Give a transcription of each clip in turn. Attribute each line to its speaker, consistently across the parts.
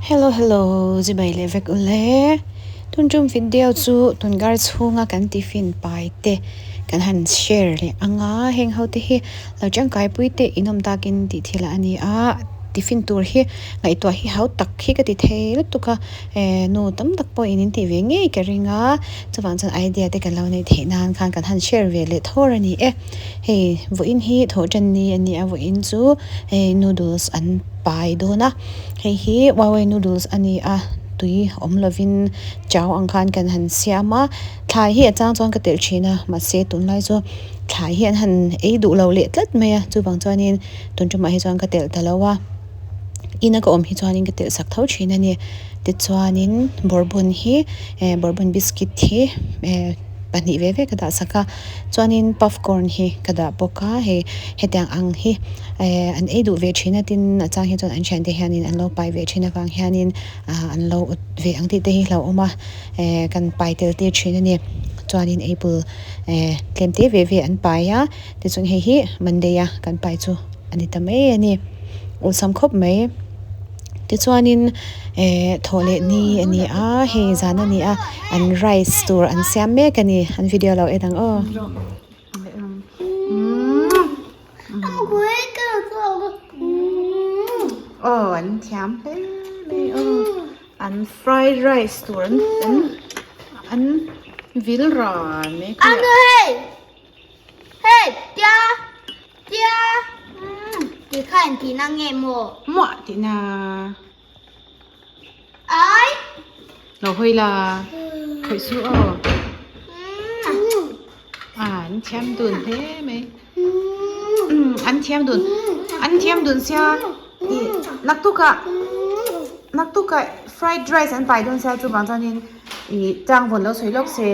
Speaker 1: Hello hello chibai leh vek ule tun tum video chu tungar chhunga kan tiffin pai te kan han share leh anga heng ho te hi lo tangkai pui te inawm takin tih thil a ni a tiffin tur hi ngaihtuah hi hau tak hi ka ti thei lutuk a eh nu tam tak pawhin in tih ve ngei ka ring a chuvang chuan idea te kan lo neih theih nan khan kan han share ve leh thawr a ni e hei vawiin hi thawhtan ni a ni a vawiin chu hei noodles an pai dawn a. Hei hi Huawei noodles a ni a, tui awm lovin chau ang khan kan han siam a, thlai hi a chang chuan ka telh thin a, mahse tunlai chu thlai hi an han ei duh lo leh tlat mai a, chuvang chuanin tun tumah hi chuan ka telh ta lo a, ina ka awm hi chuanin ka telh sak tho thin a ni. Tichuanin bourbon hi eh bourbon biscuit hi eh pahnih ve ve ka dah sak a, chuanin puffcorn hi ka dah bawk a, hei hetiang ang hi eh an ei duh ve thin a tin a chang hi chuan an thiante hianin an lo pai ve thin avang hianin ah an lo awt ve ang tih te hi hlauhawm a eh kan pai tel tir thin a ni chuanin apple eh tlem te ve ve an pai a tichuan hei hi monday a kan pai chu a ni ta mai a ni awlsam khawp mai. Tichuanin eh thawh leh ni a ni a hei zan a ni a an rice tur an siam mek a ni an video lo en ang aw. Aw an thiam hle mai aw an fried rice tur an an an vil ran mai kha. Muah tihna lo hawi la khawih suh aw an thiam dun hle mai an thiam dun an thiam dun sia ih naktukah naktukah fried rice an pai dawn sia chuvang chuanin ih chang vawn lo sawi lawk se.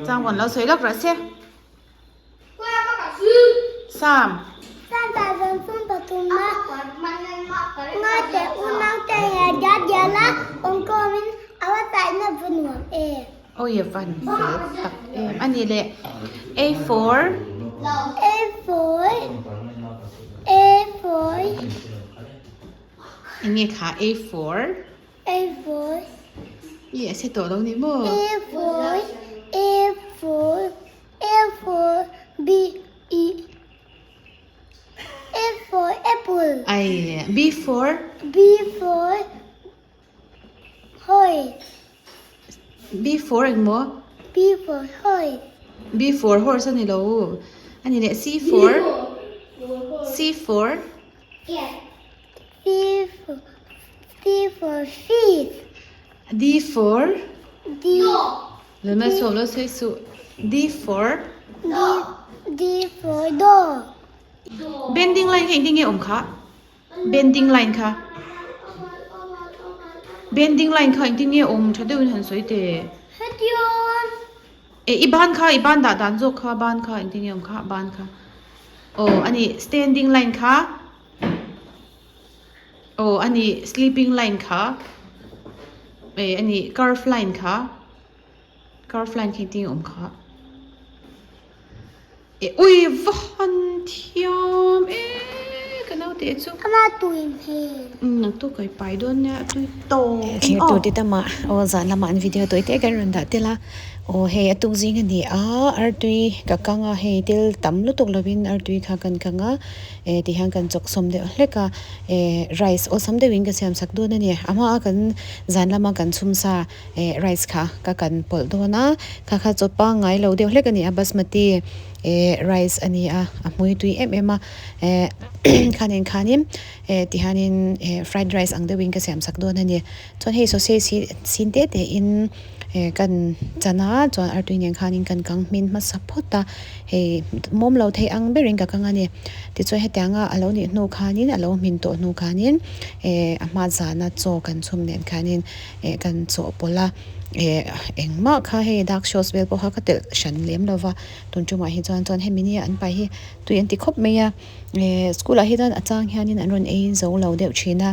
Speaker 1: Chang vawn lo sawi lawk rawh se. Sam. Awi van fel tak em a ni le A for
Speaker 2: A for A for
Speaker 1: Enge kha A for
Speaker 2: A for
Speaker 1: I a se tawh lo ni maw?
Speaker 2: A for A for A for B E A for apple
Speaker 1: Ai B for
Speaker 2: B for horse
Speaker 1: B for eng maw?
Speaker 2: B for horse
Speaker 1: B for horse a ni lo a ni leh C for C for
Speaker 2: Cat C for C for fish.
Speaker 1: D for
Speaker 2: D.
Speaker 1: Lo mai sawm lo sawi suh. D for
Speaker 2: D D for dog.
Speaker 1: Bending line kha engtin nge awm kha? Bending line kha. Bending line kha engtin nge awm tha deuhin han sawi teh.
Speaker 2: Hetiang.
Speaker 1: E i ban kha i ban dah dan zawk kha ban kha engtin nge awm kha ban kha. Aw ani standing line kha. Aw a ni sleeping line kha eh a ni curve line kha curve line khi engtin nge awm kha eh ui va han thiam eee ka naute chu
Speaker 2: Ama tui hmel.
Speaker 1: Umm a tu kai pai dawn nia a tui tawp thlir tur ti tama aw zan lama an video tawi te kan rawn dah tel a aw hei a tuk zing a ni a artui ka kang a hei thil tam lutuk lovin artui kha kan kang a. Eh ti hian kan chawk sawm deuh hlek a, eh rice awlsam deuhin ka siam sak dawn a ni. A hma a kan zan lama kan chhum sa eh rice kha ka kan pawlh dawn a, kha kha chaw pangngai lo deuh hlek a ni a, basmati eh rice a ni a, a hmui tui em em a, eh khanin khanin eh ti hianin eh fried rice ang deuhin ka siam sak dawn a ni. Chuan hei sausage hi sin te te in eh kan chan a, chuan artui nen khanin kan kang hmin hmasa phawt a. Hei mawm lo thei ang berin ka kang a ni. Tichuan hetianga a lo nih hnu khanin a lo hmin tawh hnu khanin eh a hma zana chaw kan chhum nen khanin eh kan chawhpawlh a eh engmah kha hei dark sauce vel pawh kha ka telh hran lem lo va tun tumah hi chuan chuan hemi nia an pai hi tui an ti khawp mai a eh school ah hi chuan a chang hianin an rawn ei zo lo deuh thin a.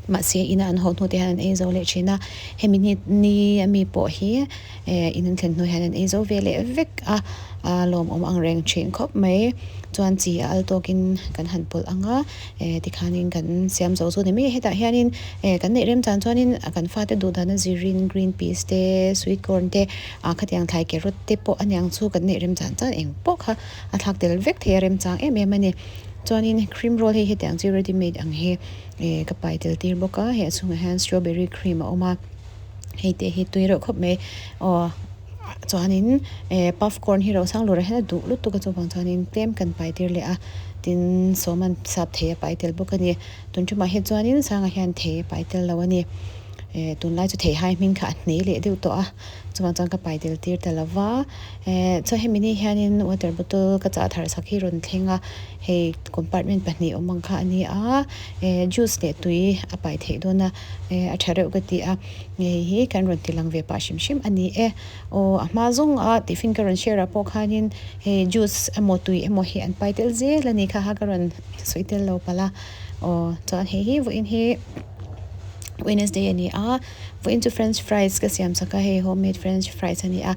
Speaker 1: Mahse ina an haw hnu te hian an ei zo leh thin a, hemi ni ni ami pawh hi eh in an thlen hnu hian an ei zo ve leh vek a, a lawmawm ang reng thin khawp mai. Chuan chi a al tawkin kan han pawlh ang a, eh tikhanin kan siam zo chu ni mai a, hetah hianin eh kan neih rem chan chuanin kan fate duh dana zirin green peas te sweet corn te ah khatiang thlai carrot te pawh aniang chu kan neih rem chan chuan eng pawh kha a thlak tel vek thei a remchang em em a ni. Chuanin cream roll hei hetiang chu ready made ang hi. Eh ka pai tel tir bawk a hei a chhungah hian strawberry cream a awm a hei te hi tui reuh khawp mai aw chuanin eh puff corn hi rosang lurah hian a duh lutuk a chuvang chuanin tlem kan pai tir leh a tin sawman sap thei a pai tel bawk a ni tun tumah hi chuanin sangah hian thei a pai tel lo a ni eh tunlai chu theihai hming kha a hne leh deuh tawh a chuvang chuan ka pai tel tir ta lo va eh chuan hemi ni hianin water bottle ka chah thar sak hi rawn thleng a. Hei compartment pahnih awm ang kha a ni a eh juice leh tui a pai theih dawn a eh a tha reuh ka ti a hei hi kan rawn ti lang ve pah hrim hrim a ni e aw a hma zawng a tiffin ka rawn share ah pawh khanin hei juice emaw tui emaw hi an pai tel zel a ni kha kha ka rawn sawi tel lo palh a aw chuan hei hi vawiin hi Wednesday a ni a vawiin chu french fries ka siam chak a hei homemade french fries a ni a.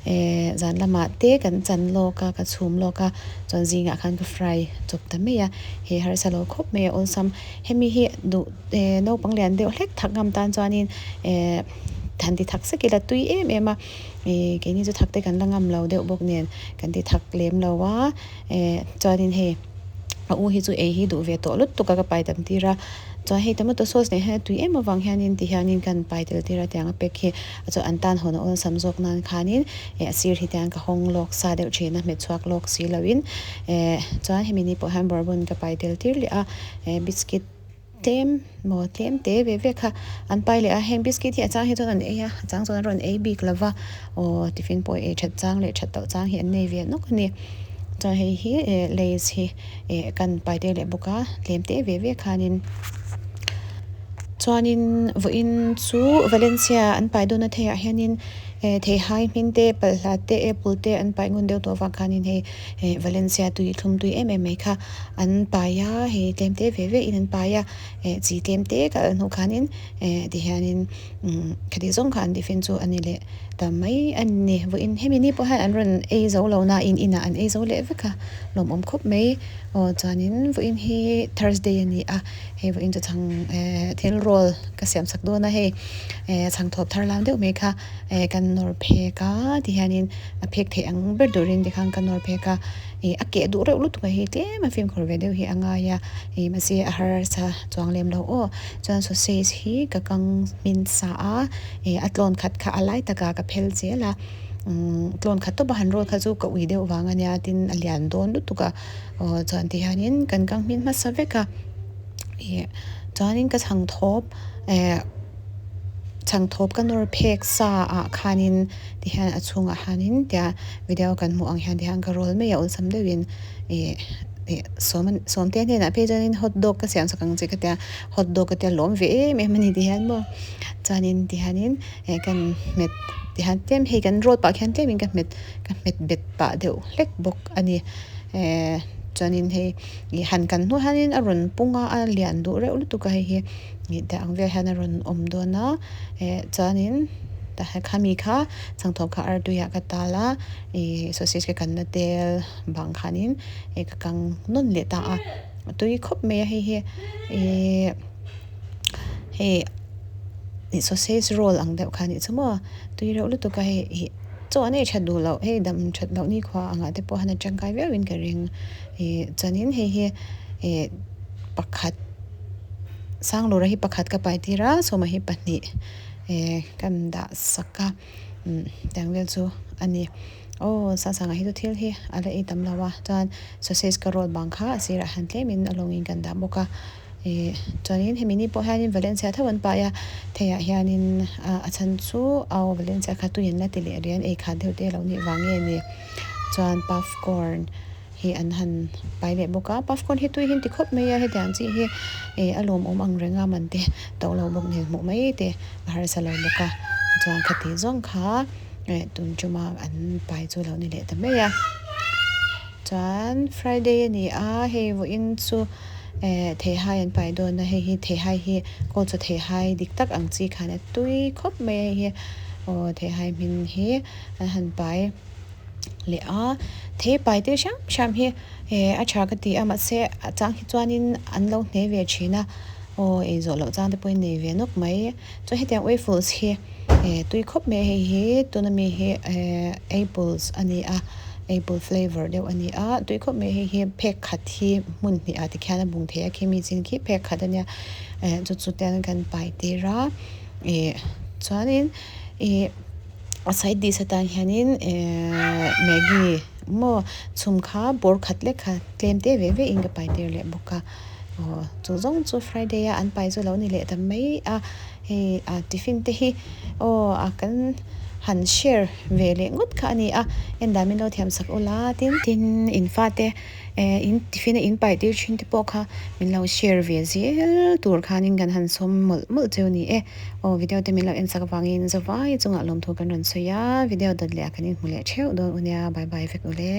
Speaker 1: Eh zan lamah te kan chan lawk a ka chhum lawk a chuan zingah khan ka fry chawp ta mai a he harsa lo khawp mai a awlsam hemi hi duh eh naupang lian deuh hlek thak ngam tan chuanin eh han ti thak sek ila tui em em a eh keini chu thak te kan la ngam lo deuh bawk nen kan ti thak lem lo a eh chuanin hei a u hi chu ei hi duh ve tawh lutuk a ka pai tam tir a chuan hei tomato sauce nen hian a tui em avang hianin ti hianin kan pai tel tir a tiang a pack hi a chuan an tan hawn a awlsam zawk nan khanin eh a sir hi tiang ka hawng lawk sa deuh thin a hmet chhuak lawk si loin eh chuan hemi ni pawh hian bourbon ka pai tel tir leh a eh biscuit tlem maw tlem te ve ve kha an pai leh a heng biscuit hi a chang hi chuan an ei a a chang chuan an rawn ei bik lova aw tiffin pawh ei that chang leh that loh chang hi an nei ve nawk a ni chuan hei hi eh lays hi eh kan pai tel leh bawk a tlem te ve ve khanin chuanin vawiin chu Valencia an pai dawn a theiah hianin eh theihai hming te palhla te apple te an pai ngun deuh tawh avang khanin hei eh Valencia tui thlum tui em em mai kha. An pai a hei tlem te ve ve in an pai a eh chi tlem te ka al hnuh khanin eh tihianin umm khati zawng kha an tiffin chu a ni leh ta mai a ni vawiin hemi ni pawh hian an rawn ei zo lo na in inah an ei zo leh vek a lawmawm khawp mai aw chuanin vawiin hi Thursday a ni a hei vawiin chu chhang eh thil roll ka siam chak dawn a hei eh chhang thawp thar lam deuh mai kha eh kan nawr phek a tihianin a phek theih ang ber turin tikhan ka nawr phek a. Ih a keh duh reuh lutuk a hi tlem a fimkhur ve deuh hi a ngai a ih mahse a harsa chuang lem lo aw chuan sausage hi ka kang hmin sa a ih a tlawn khat kha a lai takah ka phel zel a umm tlawn khat tawp a han roll kha chu ka ui deuh vang a nia tin a lian dawn lutuk a aw chuan ti hianin kan kang hmin hmasa vek a ih chuanin ka chhang thawp eh chhang thawp ka nawr phek sa ah khanin. Tihian a chhungah hianin tia video kan hmuh ang hian tihian ka roll mai a awlsam deuhin ih ih sawm sawmte hnenah phei chuanin hot dog ka siam sak ang che ka tia hot dog ka tia lawm ve em em a ni tihian maw chuanin tihianin eh kan hmet tihian tlem hei kan roll pah khian tlemin ka hmet ka hmet bet pah deuh hlek bawk a ni eh chuanin hei ih han kan hnuah hianin a rawn pung a a lian duh reuh lutuk a hei hi. Ih tah ang vel hian a rawn awm dawn a eh chuanin tah hian khami kha changthawp kha artui ah ka tal a ih sausage ka kanna tel bang khanin eh ka kang nawn leh ta a a tui khawp mai a hei hi ih hei ih sausage roll ang deuh kha a nih chu maw tui reuh lutuk a hei ih chaw an ei that duh loh hei dam that loh nikhua angah te pawh hian a tangkai viau in ka ring ih chuanin hei hi ih pakhat. Sanglura hi pakhat ka pai tir a sawma hi pahnih eh kan dah sak a umm tiang vel chu a ni aw sasanga hi chu thil hi a la ei tam lo a chuan sausage ka roll bang kha a sirah hian tlemin a lawngin kan dah bawk a ih chuanin hemi ni pawh hianin Valencia tho an pai a theiah hianin a chhan chu aw Valencia kha tui an la ti leh rian ei khat deuh te a lo nih vang nge ni chuan puffcorn. Hi an han pai leh bawk a puffcorn hi tui hi an ti khawp mai a hetiang chi hi ih a lawmawm ang reng a man te to lo bawk nen hmuh mai te a harsa lo bawk a chuan khati zawng kha eh tun tuma an pai chu lo ni leh ta mai a chuan friday a ni a hei vawiin chu. Eh theihai an pai dawn a hei hi theihai hi kawl chaw theihai dik tak ang chi khan a tui khawp mai a hei hi aw theihai hmin hi an han pai leh a thei pai te hrang hrang hi eh a tha ka ti a mahse a chang hi chuanin an lo hne ve thin a aw ei zawh loh chang te pawhin nei ve nawk mai chuan hetiang waffles hi eh tui khawp mai a hei hi tuna mi hi eh apples a ni a apple flavour deuh a ni a tui khawp mai a hei hi phek khat hi hmun hnih ah tikhian a bung thei a khimi chin khi phek khat a nia eh chu chu te an pai tir a ih chuanin ih a side dish atan hianin ehh maggie maw chhum kha bawr khat lek kha tlem te ve ve in ka pai tir leh bawk a aw chu zawng chu friday a an pai chu lo ni leh ta mai a hei a tiffin te hi aw a kan han share ve leh ngawt kha a ni a en dan min lo thiam sak ula tin tin in fate Eh in tiffin a in pai tir thin te pawh kha min lo share ve zel tur khanin kan han sawm mawlh mawlh cheu ni e. Aw video te min lo en sak avangin zavai chungah lawmthu kan rawn sawi a, video dawt leh ah kan inhmu leh theuh dawn u nia, bye bye vek ule.